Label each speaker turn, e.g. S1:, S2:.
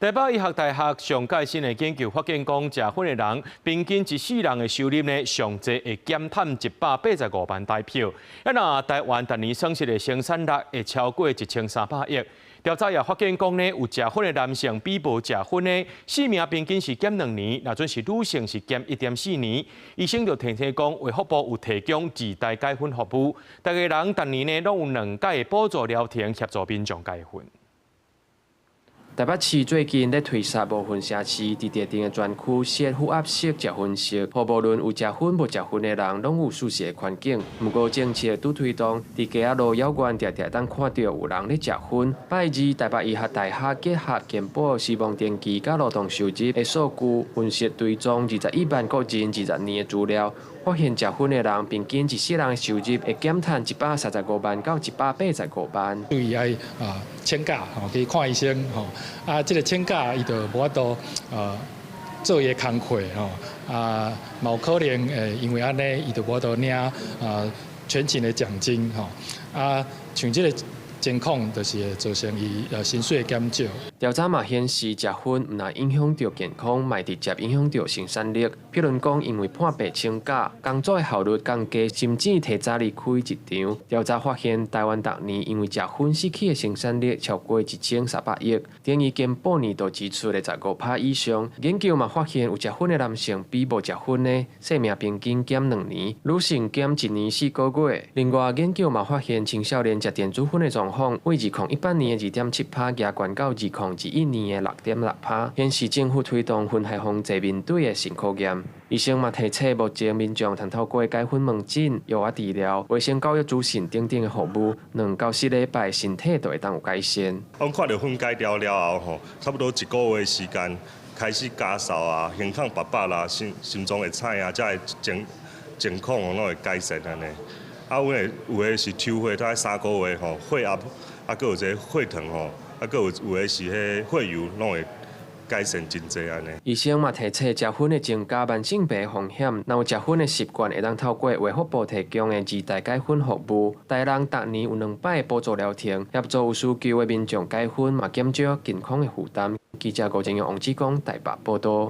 S1: 台北醫學大學上蓋新的研究發現，講食薰的人平均一世人的收入呢，上濟會減趁185萬台票。啊，若台灣逐年損失的生產力會超過1300億。調查也發現講呢，有食薰的男性比無食薰的壽命平均是減2年，若準是女性是減1.4年。醫生就提醒講，衛福部有提供自代戒薰服務，逐个人逐年呢攏有兩擺的補助療程協助民眾戒薰。
S2: 台北市最近咧推捒無薰城市，佇特定的專區設負壓式食薰室，予無論有食薰無食薰的人，攏有舒適的環境。毋過政策拄推動，佇街仔路遙遠，定定會當看著有人咧食薰。拜二，台北醫學大學結合健保死亡登記佮勞動收入的數據分析，追蹤21萬個人20年的資料，發現食薰的人平均一世人的收入會減趁135萬到185萬。
S3: 注意愛啊請假吼去看醫生吼，啊這个請假伊就無法度做伊的工課吼，啊嘛有可能會因為按呢伊就無法度領啊全勤的獎金吼，啊像這个情況就是會造成伊薪水的減少。
S2: 調查嘛顯示，食薰毋但影響著健康，嘛會直接影響著生產力。譬如講，因為破病請假，工作的效率降低，甚至提早離開職場。調查發現，台灣逐年因為食薰失去的生產力超過1300億，等於健保年度支出的15趴以上。研究嘛發現，有食薰的男性比無食薰的壽命平均減2年，女性減1年4個月。另外，研究嘛發現，青少年食電子薰的狀況，為2018年的2.7趴，加懸到2021年的6.6趴，顯示政府推動薰害防治面對的新考驗。醫生嘛提醒，目前民眾通透過戒薰門診、藥物治療、衛生教育資訊等等的服務，2到4禮拜身體就會當有改善。
S4: 阮看著薰戒掉了後吼，差不多一個月時間開始咳嗽啊、胸腔拔拔啦、心心臟會顫啊，這个情況攏會改善按呢。啊，阮會有的是抽血，大概3個月吼，血壓啊，閣有一个血糖吼，啊，閣有有的是彼血油攏會改善真濟按呢。
S2: 醫生嘛提醒，食薰會增加慢性病風險，若有食薰的習慣，會當透過衛福部提供的二代戒薰服務，台人逐年有兩擺補助療程，協助有需求的民眾戒薰，嘛減少健康的負擔。記者郭正陽、王志剛台北報導。